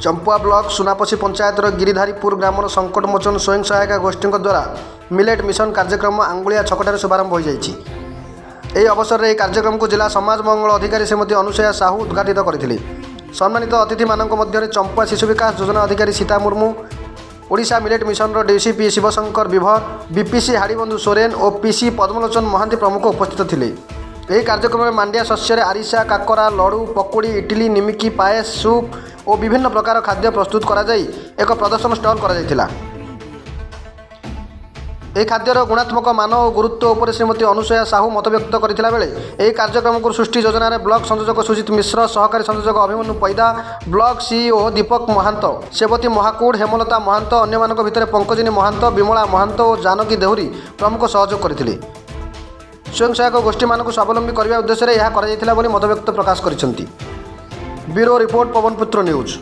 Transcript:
Champua block Sunapashi ପଞ୍ଚାୟତର ଗିରିଧାରୀପୁର ଗ୍ରାମର ସଙ୍କଟମୋଚନ ସ୍ୱୟଂ ସହାୟିକା ଗୋଷ୍ଠୀଙ୍କ ଦ୍ୱାରା ମିଲେଟ୍ ମିଶନ କାର୍ଯ୍ୟକ୍ରମ ଆଙ୍ଗୁଳିଆ ଛକଠାରେ ଶୁଭାରମ୍ଭ ହୋଇଯାଇଛି। ଏହି ଅବସରରେ ଏହି କାର୍ଯ୍ୟକ୍ରମକୁ ଜିଲ୍ଲା ସମାଜ ମଙ୍ଗଳ ଅଧିକାରୀ ଶ୍ରୀମତୀ ଅନୁସୟା ସାହୁ ଉଦ୍ଘାଟିତ କରିଥିଲେ। ସମ୍ମାନିତ ଅତିଥିମାନଙ୍କ ମଧ୍ୟରେ ଚମ୍ପୁଆ ଶିଶୁ ବିକାଶ ଯୋଜନା ଅଧିକାରୀ ସୀତା ମୁର୍ମୁ, ଓଡ଼ିଶା ମିଲେଟ୍ ମିଶନର ଡିସିପି ଶିବଶଙ୍କର ବିଭର, ବିପିସି ହାଡ଼ିବନ୍ଧୁ ସୋରେନ ଓ ପିସି ପଦ୍ମଲୋଚନ ମହାନ୍ତି ପ୍ରମୁଖ ଉପସ୍ଥିତ ଥିଲେ। ଏହି କାର୍ଯ୍ୟକ୍ରମରେ ମାଣ୍ଡିଆ ଶସ୍ୟରେ ଆରିସା, କାକରା, ଲଡ଼ୁ, ପକୁଡ଼ି, ଇଟିଲି, ନିମିକି, ପାଏସ, ସୁପ୍ ଓ ବିଭିନ୍ନ ପ୍ରକାର ଖାଦ୍ୟ ପ୍ରସ୍ତୁତ କରାଯାଇ ଏକ ପ୍ରଦର୍ଶନ ଷ୍ଟଲ୍ କରାଯାଇଥିଲା। ଏହି ଖାଦ୍ୟର ଗୁଣାତ୍ମକ ମାନ ଓ ଗୁରୁତ୍ୱ ଉପରେ ଶ୍ରୀମତୀ ଅନୁସୟା ସାହୁ ମତବ୍ୟକ୍ତ କରିଥିଲା ବେଳେ ଏହି କାର୍ଯ୍ୟକ୍ରମକୁ ସୃଷ୍ଟି ଯୋଜନାରେ ବ୍ଲକ ସଂଯୋଜକ ସୁଜିତ ମିଶ୍ର, ସହକାରୀ ସଂଯୋଜକ ଅଭିମନ୍ୟୁ ପୈଦା, ବ୍ଲକ ସିଇଓ ଦୀପକ ମହାନ୍ତ, ସେବତୀ ମହାକୁଡ଼, ହେମଲତା ମହାନ୍ତ, ଅନ୍ୟମାନଙ୍କ ଭିତରେ ପଙ୍କଜିନୀ ମହାନ୍ତ, ବିମଳା ମହାନ୍ତ ଓ ଜାନକୀ ଦେହୁରୀ ପ୍ରମୁଖ ସହଯୋଗ କରିଥିଲେ। ସ୍ୱୟଂ ସହାୟକ ଗୋଷ୍ଠୀମାନଙ୍କୁ ସ୍ୱାବଲମ୍ବୀ କରିବା ଉଦ୍ଦେଶ୍ୟରେ ଏହା କରାଯାଇଥିଲା ବୋଲି ମତବ୍ୟକ୍ତ ପ୍ରକାଶ କରିଛନ୍ତି। Bureau report, Pawanputra news.